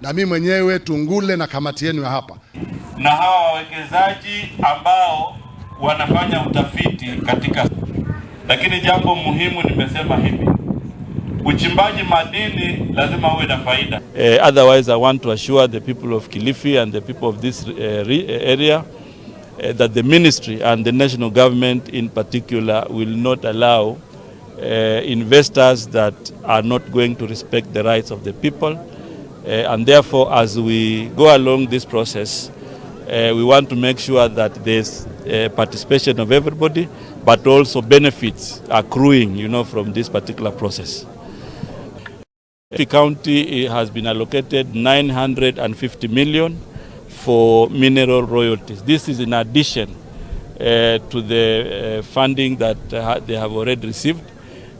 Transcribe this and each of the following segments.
na mimi mwenyewe Tungule na kamati yenu ya hapa, na hawa wawekezaji ambao wanafanya utafiti katika. Lakini jambo muhimu nimesema hivi, uchimbaji madini lazima uwe na faida. Otherwise I want to assure the people of Kilifi and the people of this area that the ministry and the national government in particular will not allow investors that are not going to respect the rights of the people. And therefore, as we go along this process, we want to make sure that there's participation of everybody, but also benefits accruing, from this particular process. The county has been allocated 950 million for mineral royalties. This is in addition to the funding that they have already received,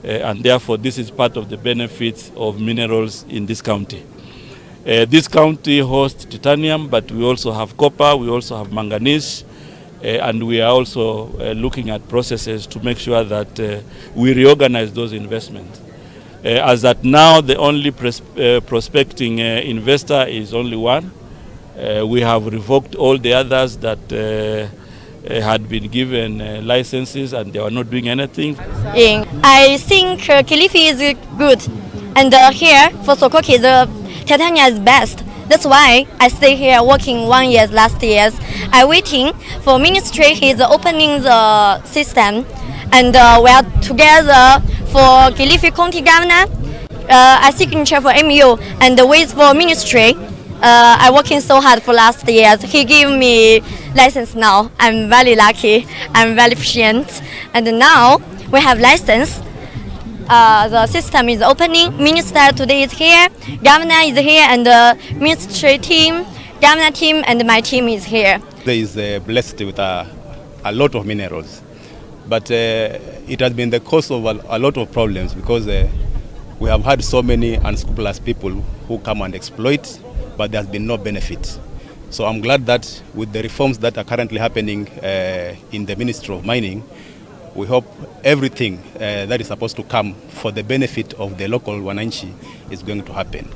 and therefore this is part of the benefits of minerals in this county. This county hosts titanium, but we also have copper, we also have manganese, and we are also looking at processes to make sure that we reorganize those investments. As at now, the only prospecting investor is only one. We have revoked all the others that had been given licenses and they were not doing anything. I think Kilifi is good, and here for Sokoke the titanium is best. That's why I stay here working 1 year last year. I'm waiting for ministry. He's opening the system, and we are together for Kilifi County Governor. I signature for MU and wait for ministry. I working so hard for last years. He gave me license now. I'm very lucky. I'm very efficient, and now we have license. The system is opening. Minister today is here. Governor is here, and the ministry team, governor team, and my team is here. There is blessed with a lot of minerals, but it has been the cause of a lot of problems because we have had so many unscrupulous people who come and exploit, but there has been no benefit. So I'm glad that with the reforms that are currently happening in the Ministry of Mining, we hope everything that is supposed to come for the benefit of the local wananchi is going to happen.